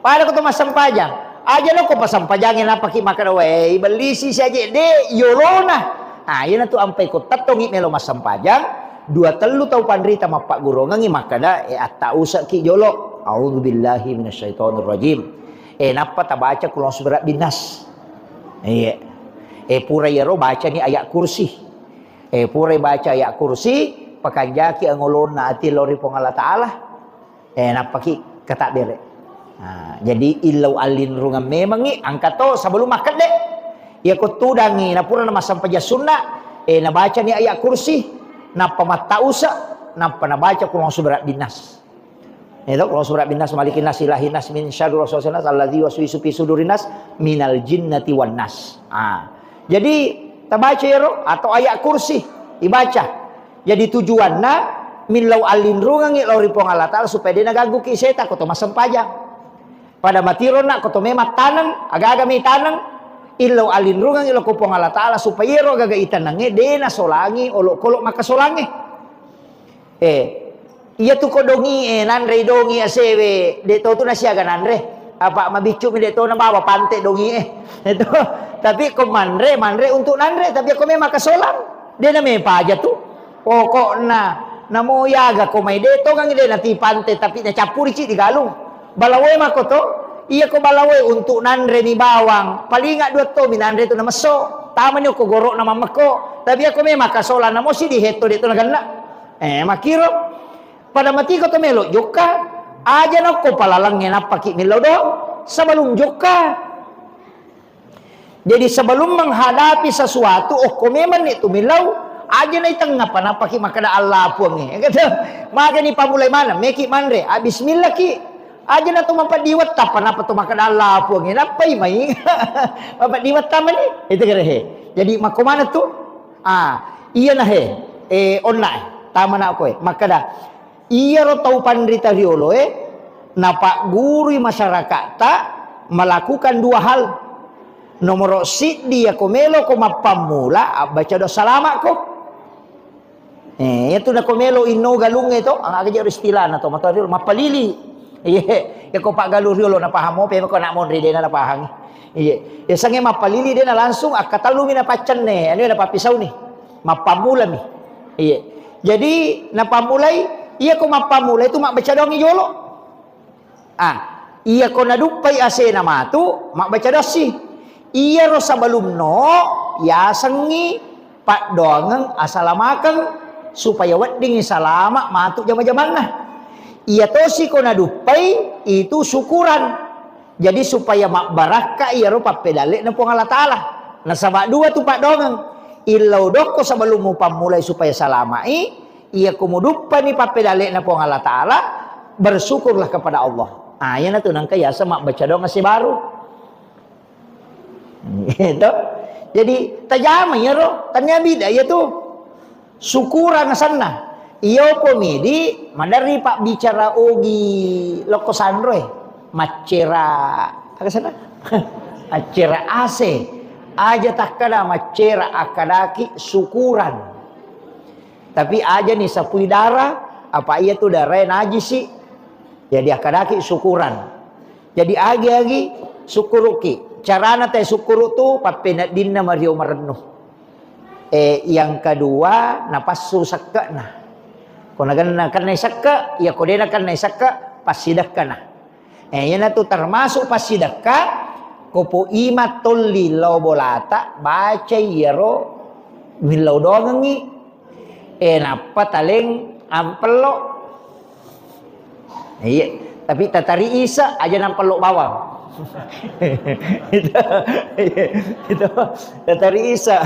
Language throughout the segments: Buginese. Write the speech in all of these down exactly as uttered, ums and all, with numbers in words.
Ada ko to massempajang. Aja no ko passempajangnge nappaki makkeda, "Weh, ibellisi siaje de yolona." Ah, iyana tu ampai ko tettongi melo massempajang, dua tellu tau panrita mappaggurongengi makkeda, "Eh, atta usaki jolo." A'udzubillahi minasyaitonirrajim. Eh, nappa tabaca Qul a'udzu birabbinas. Iya. Eh, pura iyaro bacani ayat kursi. Eh, purai baca ayat kursi, pakanjaki angolonna ati lao ri Puang Allah Ta'ala. Eh, nappaki katabbere. Nah, jadi illau allinrungeng memengngi, angka to sebelum makkedde. Iya ko tudangi, napura namassempajang sunna, eh, nabacani ayat kursi, nappa mattausa, nappa nabaca Qul a'udzu birabbinas. Itu Qul a'udzu birabbinas, malikin nas, ilahin nas, min syarril waswasil khannas, alladzi yuwaswisu fi sudurin nas, minal jinnati wan nas. Ah. Jadi tabaca ero atau ayat kursi dibaca. Jadi tujuanna millau allinrungengngi lao ri Puang Allah Ta'ala supaya de nagangguki setan ko to massempajang. Pada matironna ko to memang taneng, aga-aga mai taneng, illau allinrungengngi lao ko Puang Allah Ta'ala supaya ero aga-aga itanengnge de nasolangi olok-kolok makkasolangnge. Eh, iya tu ko dongi e, nanrei dongi asewe, de to tu nasiaga nanre. Apa mabiccu mi de to nabawa pante dongi e. Itu. Tapi ko manre, manre untuk nanre, tapi ko memang kasolang, de na mepaja tu. Pokokna namo yaga ko mai de tongang de nati pante tapi nacappuri ci digalung. Balawoe mako to, iya ko balawoe untuk nanre mi bawang, palinga dua to mi nanre tu namesso. Tamani ko gorok na mammekko. Tapi ako memang kasolang namo si dihetto de to nagenna. Eh, makkiro. Pada matiko to melo jokka, aja nakko palalengnge nappaki millau do, sebelum jokka. Jadi sebelum menghadapi sesuatu, okko memang ni tu millau, aja na itengngapa nappaki makkeda Allah puangnge. Gitu. Magani pamulai mana, meki manre, ah, bismillah ki. Aja na tu mapadiwetta apa napa tu makkeda Allah puangnge. Nappai mai. Mapadiwetta mani. Itu kere he. Jadi makko mana tu? Ah, iya nah he. Eh, onna eh. Tama na koe. Makkeda, iyaro tau panrita rioloe napaggurui masyaraka'ta melakukan dua hal. Nomoro siddi, yako meloko mappammula, abbaca doa salama'ko. Eh, iyatu nako melo inno galungnge to, aga je istilahna to, matoa riolo mappalili. Iye, yako paggalung riolo napahang mope, mako nak monri dena napahangi. Iye, yasengnge mappalili dena langsung akkatallumi napaccenne, anu napappisauni. Mappammulami. Iye. Jadi napammulai, iyako mappammulai tu mabbaca doangngi jolo. Ah, iyako naduppai asena matu, mabbaca doassi. Iyaro sebelumno yasengngi paddoangeng asalamakeng supaya weddingngi salama matu jama-jamanna. Iya tosi ko naduppai itu syukuran. Jadi supaya mabbarakka iyaro pappedalle'na Puang Allah Ta'ala. Nasaba dua tu paddoangeng. Illau dokko sebelum mupammulai supaya salama'i, iyako muduppani pappedalle'na Puang Allah Ta'ala, bersyukurlah kepada Allah. Ah, iyanatu nangka yaseng mabbaca doang ase baru. Gitu. Jadi tajama iyaro, tania bida iyatu. Syukurang asenna. Iyopo midi maderri pabbicara ogi lokko sanroe. Maccera, aga senna? Accera ase. Aja takkada maccera, akkadaki syukuran. Tapi ajani sapui dara, apa iyatu darae najisi. Jadi akkadaki syukuran. Jadi agi-agi sukkuruki. Carana te sukkuru tu pappeneddinna mario marennu. Eh, yang kedua, napassu sekke'na. Ko nagenna kennai sekke, iya ko de nakennai sekke, passidekkana. Eh, iyanatu termasuk passidekka, ko po ima tolli lao bolata, bacai iyaro millau doangengngi. Eh, nappa taleng ampello. Iya, tapi tatari isa aja nampello bawang. Itu, iya, itu, tatari isa.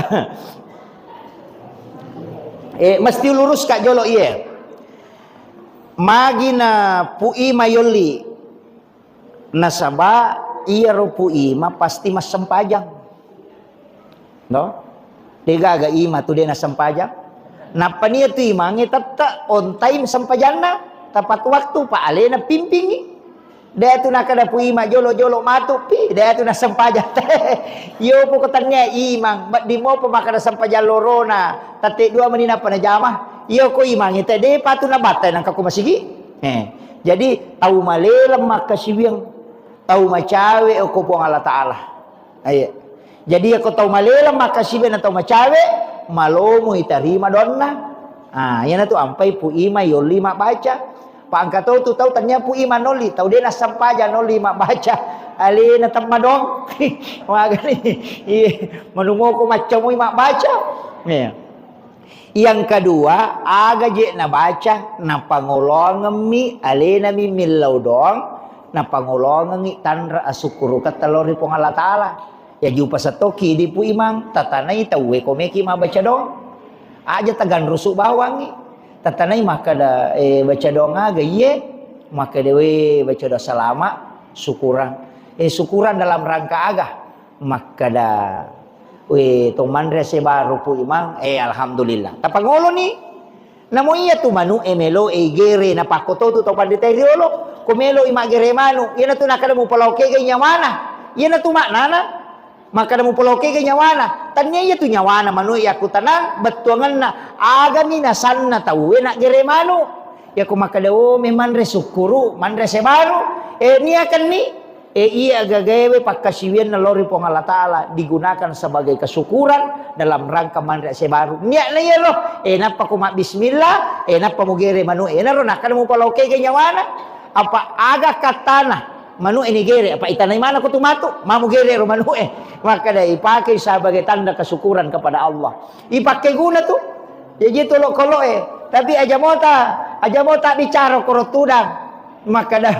Eh, mesti lurus ka jolo iye. Magi na pu'i mayolli. Nasaba iyaro pu ima pasti massempajang. No? Degaga ima tu de nassempajang. Nappa nia tu imangnge tette on time sempajanna, tepat waktu, pa alena pimpingi. De tu nakada pu ima jolo-jolo matu pi, de tu nassempajang. Yo poko tennia imang, baddi mopo makkada sempajang lorona, tette dua meni nappa najama. Iyo ko imangnge te de patu nabatta nangka ko masigi. Eh, jadi tau maleleng makkasiwiang. Tau macawe okko Puang Allah Ta'ala. Aye. Jadi, yako tau maleleng makkasiwiang na tau macawe, malomo itarima doanna. Ah, iyanatu ampai Pu Imang yolli mabbaca. Pa engka to tu tau tania Pu Imang nolli, tau de nassempajang nolli mabbaca. Alena temmadong. Magani. Iye, manumoko maccamoi mabbaca. Iya. Yang kedua, aga je nabaca, napangoloangemmi, alenami millau doang, napangoloangengngi tanra asukkuruketta lao ri Puang Allah Ta'ala. Jaji upasattoki idi Pu Imang, tatanai tauwe komeki mabbaca doang. Aja taganrusu bawangngi. Tatanai makkeda, eh, baca doang aga iye, makkeda we baca doang salama, syukuran. Eh, syukuran dalam rangka aga? Makkeda, "We, to manre ase baru Pu Imang?" Eh, alhamdulillah. Tapangoloni. Namo iya tu manu e melo e igere, napakko to tu tau panrita riolo. Ko melo i maggere manu, iyanatu nakkeda mupalaokegai nyawana. Iyanatu maknana. Makkeda mupalaokegai nyawana. Tania iya tu nyawana manu e yakkutanang, bettuangenna. Agami nasanna tauwe naggere manu. Yako makkeda, "Oh, me manre sukkuru, manre ase baru." Eh, niakanni. Eh, iya gagaewe pakkasiwianna lao ri Puang Allah Ta'ala digunakan sebagai kesyukuran dalam rangka manre ase baru. Niatna iyaro, eh, nappa ko mabbismillah, eh, nappa mugere manu, eh, naro nakkeda mupalaokegai nyawana. Apa aga kattana manu e nigere, apa itanai mana ko tu matu, mamugere ro manu e. Makkeda ipake sebagai tanda kesyukuran kepada Allah. Ipake guna tu. Jaji tu lo kolo e. Tapi aja mota, aja mota bicara koro tudang. Makkeda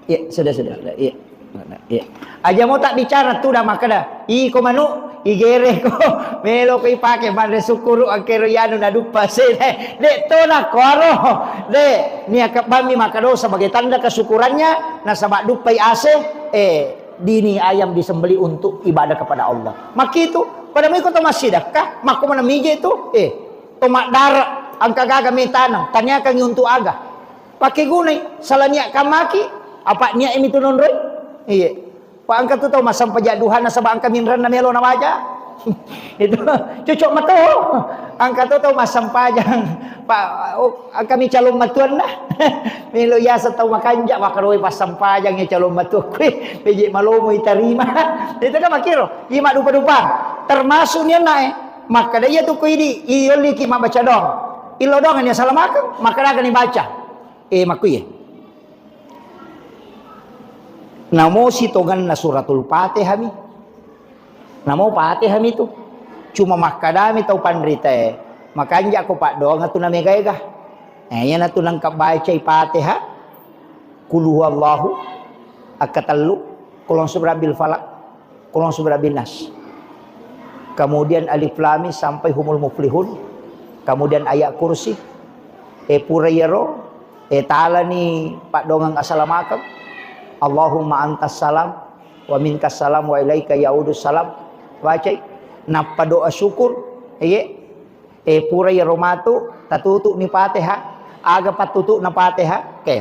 Iya, sudah, sudah, sudah. Iya. Iya. Aja mota bicara tu dah makkeda, "Iko manu, igere ko, melo ko ipake manre sukkuru angkero yanu naduppa sede." De to nakkoro. De, niakkebammi makkeda sebagai tanda kesyukurannya, nasaba duppai ase, eh, dini ayam disembelih untuk ibadah kepada Allah. Makkitu, pada miko to massidekka, makko mana mije tu, eh, to maddara, angka gaga metanang, taniakangi untuk aga. Pake gunai, sala niat kammaki, apa niat emi tu nonroi? Iya. Pa engka tu tau massempajang duha nasaba engka minrenna melo nabaca. Itu cocok mato. Engka tu tau massempajang. Pa, oh, engka mi calon matuanna. Melo yasa tau makanja, makaroi passempajang ya calon matua kui. Peje malomo itarima. Itu kan makiro. Ima dupa-dupa. Termasuk nianna e. Makkeda iya tu ko idi, iyolliki mabbaca dong. Illo dong ni assalamakeng, makkeda ni baca. Eh, makkuye. Namo sitongenna suratul Fatihah mi. Namo Fatihah mi tu. Cuma makkadami tau panritae, makanja ko paddoang tu namega-ega. Eh, iyanatu nangka bacai Fatihah, Qul huwallahu, akkatellu, Qul a'udzu birabbil falaq. Qul a'udzu birabbin nas. Kemudian Alif Lam Mim sampai Humul Muflihun. Kemudian ayat kursi. Eh, pura iyaro, eh, talani paddongeng assalamakeng. Allahumma antas salam wa minkas salam wa ilaika yaudus salam. Bacai. Nappa doa syukur. Iye. Eh, pura iyaro matu, tatutu'ni Fatihah. Aga pattutu'na Fatihah? Oke.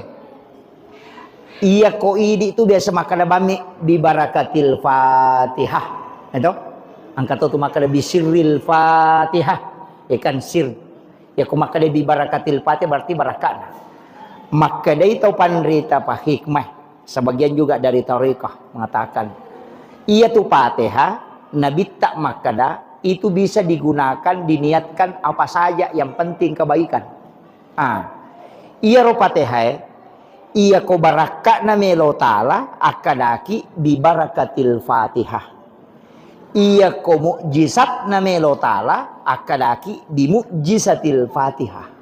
Iya ko idi tu biasa makkeda bammi bi barakatil Fatihah. Eto? Angka to tu makkeda bi sirril Fatihah. Ya kan sir. Ya ko makkeda bi barakatil Fatihah berarti barakatna. Makkedai tau panrita pa hikmah. Sebagian juga dari tarekat mengatakan, iya tu Fatihah, Nabitta makkeda, itu bisa digunakan, diniatkan apa saja, yang penting kebaikan. Ah, iyaro Fatihah e, iya ko barakka'na melo Taala, akkadaki bi barakatil Fatihah. Iya ko mukjizatna melo Taala, akkadaki bi mukjizatil Fatihah.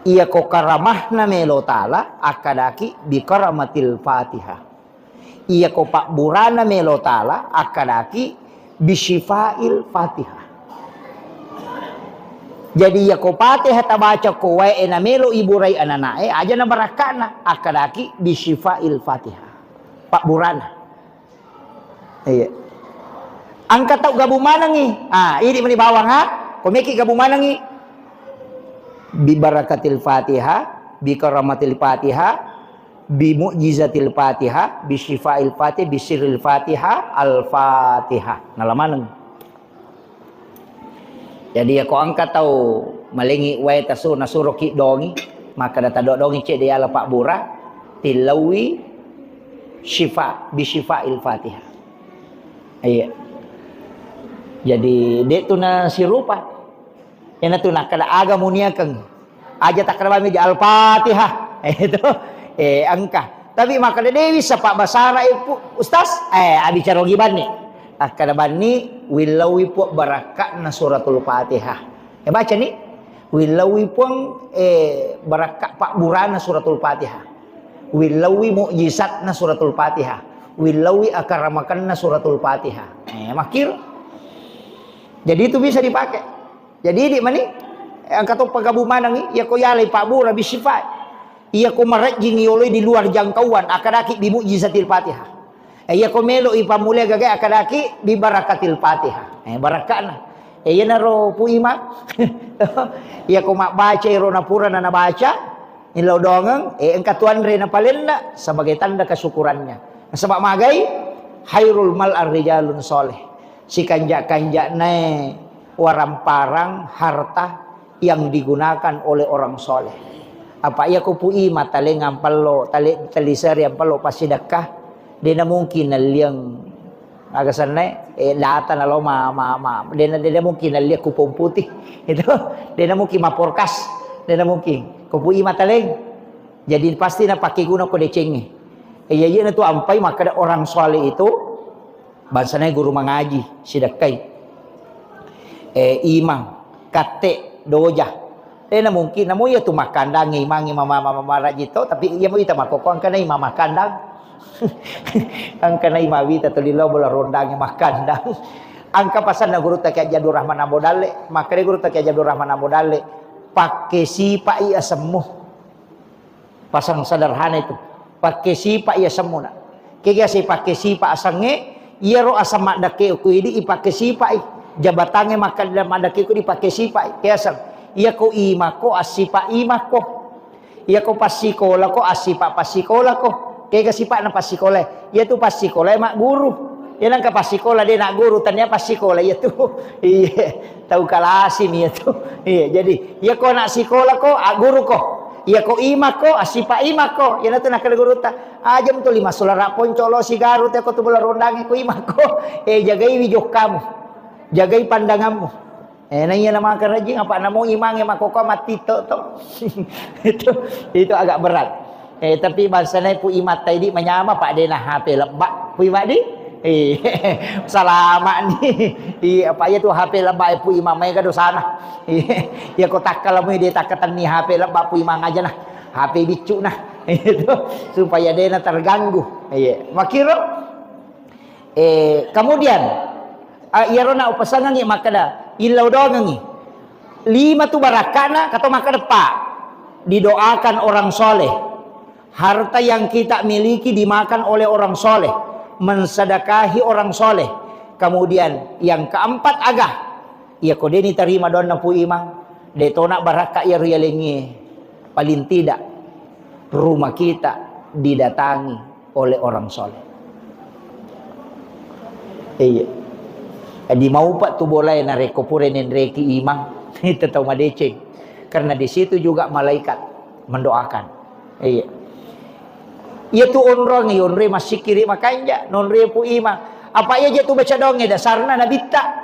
Iya ko karamahna melo Taala, akkadaki bi karamatil Fatihah. Iya ko pabburana melo Taala, akkadaki bi syifail Fatihah. Jadi iya ko Fatihah tabaca ko wae na melo iburai anana'e, aja na barakka'na, akkadaki bi syifail Fatihah. Pabburana. Iya. Angka tau gabung manengngi. Ah, idi meni bawang, ha? Ko meki gabung manengngi. Bi barakatil Fatihah, bi karamatil Fatihah, bi mukjizatil Fatihah, bi syifail Fatihah, bi sirril Fatihah, Al-Fatihah. Nala maneng. Jadi, yako engka tau malengi wae tasu-, nasuroki dongi, makkeda taddo dongi cedde yala pabbura, tillaui, syifa, bi syifa'il Fatihah. Iya. Jadi, de' tu nasirupa. Iyana tu nakkeda aga muniakeng. Aja takkeda bami di Al-Fatihah. Itu. Eh, engka. Tapi makkeda dewi sapa basara ipu, Ustaz? Eh, abicara ogi banni. Akkeda banni, willaui Puang barakka'na suratul Fatihah. Eh, baca ni. Willaui Puang, eh, barakka' pabburana suratul Fatihah. Willaui mukjizatna suratul Fatihah. Willaui akaramakenna suratul Fatihah. Eh, makkiro. Jadi itu bisa dipakai. Jadi idi mani, eh, engka to pagabu manengi, iya ko yalai pabbura bisifai. Iya ko marejjingi yoloi di luar jangkauan, akadaki bi mukjizatil Fatihah. Eh, iya ko melo i pammulai gagai akadaki bi barakatil Fatihah. Eh, barakka'na. Eh, iyanaro Pu Imang. Iya ko mabbaca iro napura na nabaca, illau doangeng, eh, engka tu anre napalenna sebagai tanda kesyukurannya. Nasaba magai, khairul mal ar-rijalun soleh. Sikanja-kanjanae waramparang harta yang digunakan oleh orang soleh. Apa iya ko Pu Imang taleng ampello, tale-, taliseri ampello passidekka, dena mungkin nalliang aga sennae, eh, data nalo ma, ma, ma, dena, dena mungkin nalliang kupon putih. Itu, dena mungkin maporkas, dena mungkin. Ko Pu Imang taleng. Jadi pasti napake guna ko decengnge. Eh, iya, iya na tu ampai makkeda orang soleh itu, bangsana guru mangaji, sidekkai. Eh, imang, katte, doja. Eh, na mungkin, namo iya tu makkandang, imang, imang, mama, mama, maraji to, tapi iya mo ita makkoko, engkana imang makkandang. Engkana imang wita tu lilo bola rondang makkandang. Engka pasanna guru ta Kiai Abdul Rahman Ambo Dalle, makkeda guru ta Kiai Abdul Rahman Ambo Dalle, pakke sipa i asemmu. Pasang sederhana itu. Pakke sipa iya semmuna. Kega si pakke sipa asengnge, iyaro aseng maddekke ku idi ipakke sipa i. Jabatangnge makkeda maddekke ku dipakke sipa i. Ke aseng. Iya ko imako assipa imako. Iya ko passikola ko assipa passikola ko. Kega sipa'na passikola. Iya tu passikola magguru. Iya nangka passikola de na guru tania passikola iya tu. Iya. Tau kalasi mi iya tu. Iya, jadi iya ko anak sikola ko, agguru ko. Iya ko imako, assipa imako. Iya natu nakkeda gurutta. Aja mtu lima sulara ponco lo sigaru te ko tu bola rondangi ko imako. Eh, jagai wi jokkamu. Jagai pandanganmu. Eh, na iya na makarajing apa namo imange makoko matito to. Itu, itu agak berat. Eh, tapi bangsana Pu Imang ta idi manyama, Pak, dena H P lebba, Pu Imang di. Eh, salama ni. Iya, apa iya tu H P lebba, eh, Pu Imang, maega dosana. Iya, iya, ko takkalamu de takkatenni H P lebba, Pu Imang aja nah. H P biccu nah. Itu supaya dena terganggu. Iya, makiro. Eh, kemudian, ah, iyaro na upasangangi makkeda, illau doangengi. Lima tu barakkana, kato makkeda, Pak, didoakan orang soleh. Harta yang kita miliki dimakan oleh orang soleh, mensedekahi orang soleh. Kemudian yang keempat aga, iya ko deni tarima doanna Pu Imang, de tona barakka iya rialengie. Paling tidak rumah kita didatangi oleh orang soleh. Iya. Jadi maupa tu bolae narekko pura nenreki imang, itu tau madeceng. Karena di situ juga malaikat mendoakan. Iya. Iya tu onrong, iya onroi massikiri makanja, nonroi Pu Imang. Apa iya je tu baca doangnge dasarna nabitta.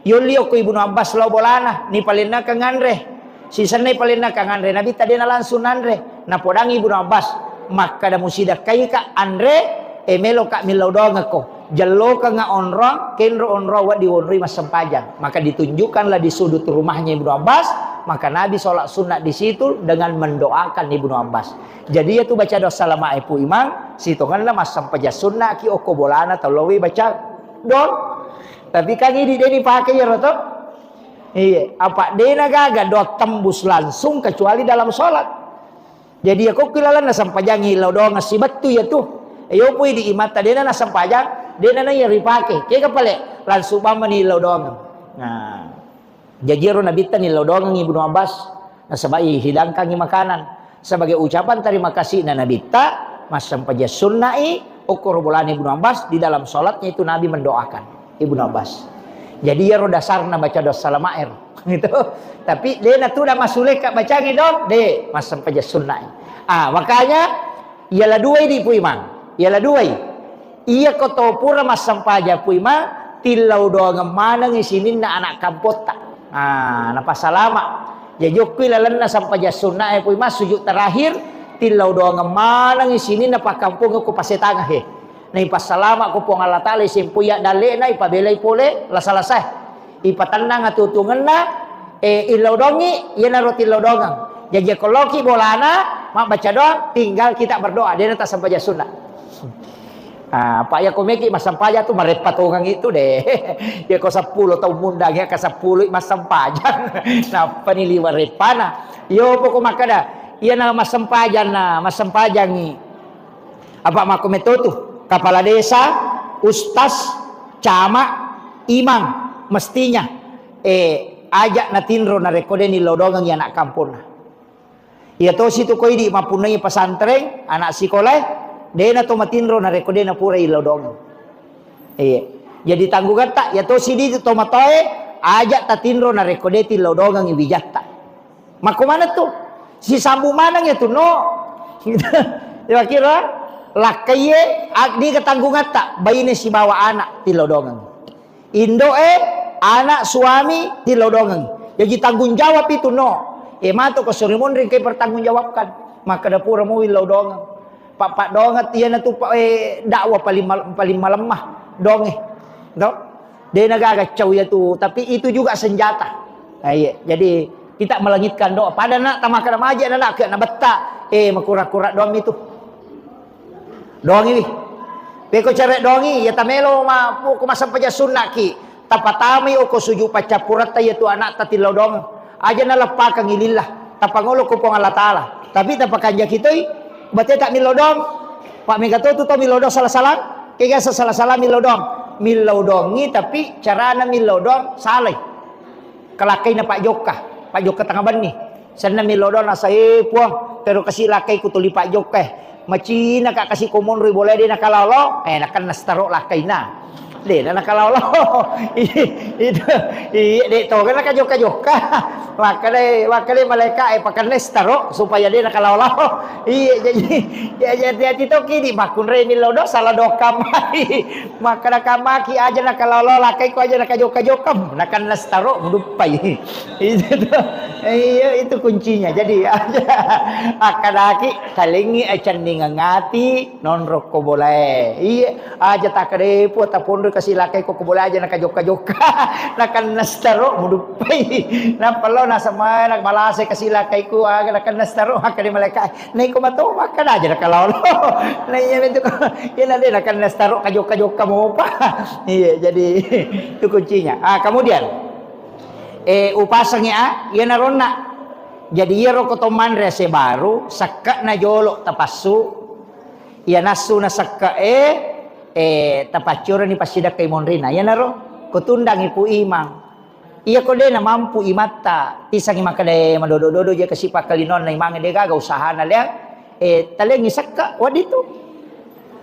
Yolli okko Ibnu Abbas lao bolana, ni palennakang anre. Sisenna palennakang anre, nabitta dena langsung nanre. Napodangi Ibnu Abbas, makkada musidakkaika anre, e meloka millau doangekko. Jellokenga onrong, kenro onrong wedding wonroi massempajang. Maka ditunjukkanlah di sudut rumahnya Ibnu Abbas, maka Nabi sholat sunnah di situ dengan mendoakan Ibnu Abbas. Jadi iya tu baca doa salama e Pu Imang, sitongenna massempajang sunnah ki okko bolana tau lowwi baca doang. Tapi kan idi deni pake iyaro to. Iya, apa dena gaga doa tembus langsung kecuali dalam sholat. Jadi iya kokki lalenna sempajangi lao doang sibettu iya tu. Iyo pui di imata dena na sempajang, dena na iya ripake. Kega pale langsung bamani lao doang. Nah. Jaji ero nabitta ni lao doang Ibnu Abbas. Nasaba ihidangkangi makanan. Sebagai ucapan terima kasih na nabitta, massempajang sunnai, okkoro bolana Ibnu Abbas, di dalam sholatnya itu Nabi mendoakan Ibnu Abbas. Jadi iyaro dasarna baca doa salama ero. Gitu. Tapi de na tuda masuleka bacangi dong, de massempajang sunnai. Ah, makanya iyalah dua idi Pu Imang. Yala duai. Iya ko to pura massempajang Pui Ma, tillau doangeng manengngi sininna anak kampotta. Ah, napasalama. Jaji okkui lalenna sempajang sunna e Pui Ma, sujud terakhir, tillau doangeng manengngi sininna pakkampong ko pasetanga he. Naipassalama ko Puang Allah Taala, isempoi ya dalle'na, ipabelai pole lasa-lasae. Ipatennang atutungenna, eh, illau dongi, iyanaro tillau dongeng. Jaji ko loki bolana, mabbaca doang, tinggal kita berdoa, dena tassempajang sunna. Ah, apa ya ko meki massempajang tu mareppa tongeng itu deh. Ya ko seppulo tau mundang ya ka seppulo massempajang. Nappani liwa reppana. Yo poko makkeda, iyana massempajang na, massempajangi. Apa makko metotu, kepala desa, ustaz, camat, imam, mestinya, eh, aja natinro narekko de nillau dongeng anak kamponna. Iya tosi tu ko idi mappunnai pesantren, anak sikolae, dena to matinro narekko de napura illau dongeng. Iya. Jadi tanggungetta, iya tosi di tu tomatoe, aja tatinro narekko de tillau dongeng wijatta. Makko maneng tu? Sisambung maneng ya tu, no. Ya kira lakkaiye, a-, di ketanggungatta, baine sibawa anak tillau dongeng. Indo'e, anak, suami, tillau dongeng. Jaji tanggung jawab itu, no. E, mato ko suri monri engkai pertanggungjawabkan. Makkeda pura mo willau dongeng. Pak, pak dongeng, iyana tu, Pak, eh, dakwah paling mal-, paling malemma. Donge. To? Dena gaga cau ya tu, tapi itu juga senjata. Nah, iya. Jadi kita melangitkan doa. Pada nak tamakana maje na nak na betta. Eh, makura-kura doang itu. Dongiwi. Peko cere dongi, ya tamelo ma, pu-, ko massempajang sunnaki. Tapatamai oko suju paccappuratta ya tu anakta tillau dongeng. Aja naleppakangi lillah. Tapangolo ko Puang Allah Taala. Tapi tapakanjaki toi, bate tak millau dong. Pak mega to tu to millau dong salah-salah. Kega salah-salah millau dong. Millau dongi tapi carana millau dong salai. Kalakkaina Pak Jokka, Pak Jokka Tengah Benni. Senna millau dong nasa, eh, Puang, tero kasi lakkai ku tuli Pak Jokka, eh. Macina ka kasi ko monroi bola de nakalolo, eh, nakenna setaro lakkaina. De na nakalolo. Itu, iya, de to kan nakajokka-jokka. Makkeda, makkeda malaika, eh, pakenna setaro supaya de nakalolo. Iya, jadi, ya, jadi hati-hati to kidi makkunrai millau dong salah dong kamai. Makkeda kamaki aja nakalolo, lakkai ko aja nakajokka-jokka, nakenna setaro muduppai. Itu tuh. Iya, itu kuncinya. Jadi aja akkadaki kalengi acenningeng ati nonrokko bolae. Iya, aja takkadepo taponro kasi lakkai ko, ko bola aja nakajokka-jokka. Nakenna setaro muduppai. Nappa lo nasemana malase kasi lakkai ku aga nakenna setaro makkeda malaika. Naiko mato makkeda aja nakalolo. Nah, iya itu. Iya na de nakenna setaro kajokka-jokka mopa. Iya, jadi itu kuncinya. Ah, kemudian, eh, upasangi a, iya naronna. Jadi iyaro ko to manre ase baru, sekke'na jolo tapassu. Iya nassu na sekke e, eh, tapaccurani passidakkai monrina. Iyanaro ko tundangi Pu Imang. Iya ko de namampu imatta, tisangi makkeda, eh, madodo-dodo je kasi pakkalinonna imangnge de gaga usahana lea, eh, talengi sekka, wadditu.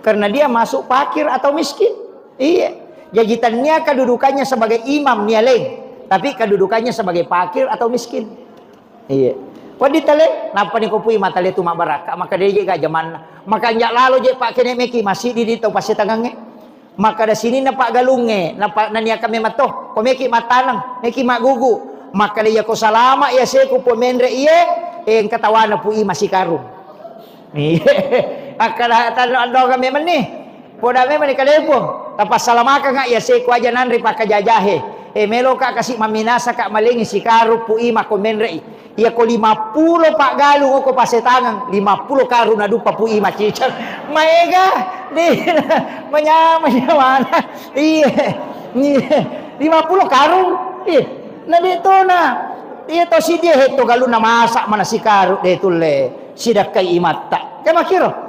Karena dia masuk fakir atau miskin. Iya. Jadi tania kedudukannya sebagai imam nia leng, tapi kedudukannya sebagai fakir atau miskin. Iya. Waddi tale, nappa ni ko Pu Imang tale tu mabbarakka, maka de je ga jamanna. Maka anja lalo je pakkene meki masidi di tau passetangangnge. Makkeda sininna paggalungnge, napa-, naniakang memang to, ko meki mattaneng, meki maggugu. Makkeda iya ko salama iya seku po menre iye, eh, engka tawana Pu Imang sikarung. Iya. Akkeda tanro andonga memang ni. Poda memang ni kalepo. Tapassalamakanga iya seku aja nanre pakkajajahe. Eh, meloka kasi maminasaka malengi sikarung Pu Imang ko menre i. Iya ko lima pulo paggalung oko pasetangeng, lima pulo karung naduppa Pu Imang ciceng. Maega, de, manyameng nyawana. Iya. Iya. Lima pulo karung. Iya. Na de tona. Iya to sidie hetto galunna masa mana sikarung de tulle sidakkai imatta. Ke makiro.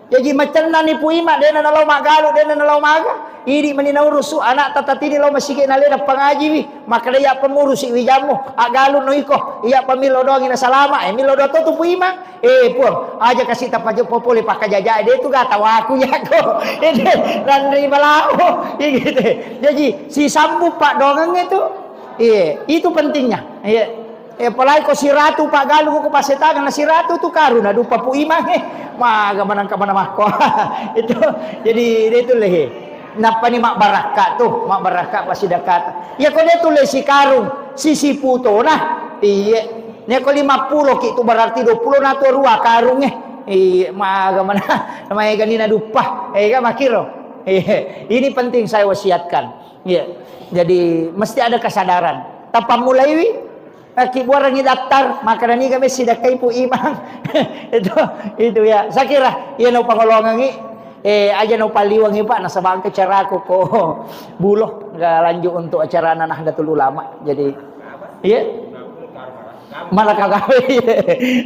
Jaji macennani Pu Imang, dena nalao maggalu, dena nalao maga. Idi mani naurusu anakta tatini lao masigi nalena pangajiwi. Makkeda iya pa murusi wijammu, aggalu no iko. Iya pa millau doangi na salama. Eh, millau doang to tu Pu Imang. Eh, Puang, aja kasi tapajo popole pakkajajae de tu gata waku yako. Ede nanri balao. Iya gitu. Jaji sisambung paddoangengnge tu. Iya, itu pentingnya. Iya. Eh, apalagi ko siratu paggalung ko pasetangan na siratu tu karung na dupa Pu Imang, eh. Maga manangka mana makko. Itu jadi dia tu leh. Nappani mabbarakka tu, mabbarakka pasidakata. Ya ko dia tu leh si karung, sisi putona. Iye. Ne ko lima puluh ki tu berarti dua puluh na tu rua karung, eh. Iye, maga mana. Maega ni na dupa. Eh, kan makiro. Iye. Ini penting saya wasiatkan. Iya. Jadi mesti ada kesadaran. Tapammulaiwi Akkibuarengngi daftar, makkedani ga messi dakkai Pu Imang. Itu, itu ya. Saya kira, iya no pangolongengi, eh, aja no paliwangi, Pak, nasaba engka caraku ko bulo, nggak lanjut untuk acara Nahdlatul Ulama. Jadi, iya. Malah kagawe.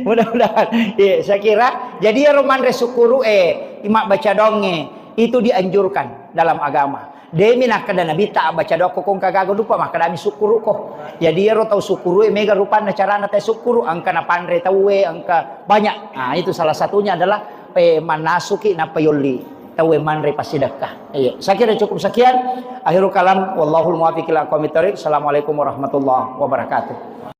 Mudah-mudahan. Iya, saya kira, jadi ero manre sukuru, eh, ima baca donge, itu dianjurkan dalam agama. Demi nakkeda Nabitta, abbaca doa ko kongka gaga dupa, makkedami sukkuruko. Jadi iyaro tau sukkuru e mega rupanna carana tau sukkuru, engka napanre tauwe, engka banyak. Nah, itu salah satunya adalah, eh, mannasuki nappa yolli tauwe manre passidekka. Iya, saya kira cukup sekian. Akhirul kalam, wallahul muwaffiq ila aqwamit thariq. Assalamualaikum warahmatullahi wabarakatuh.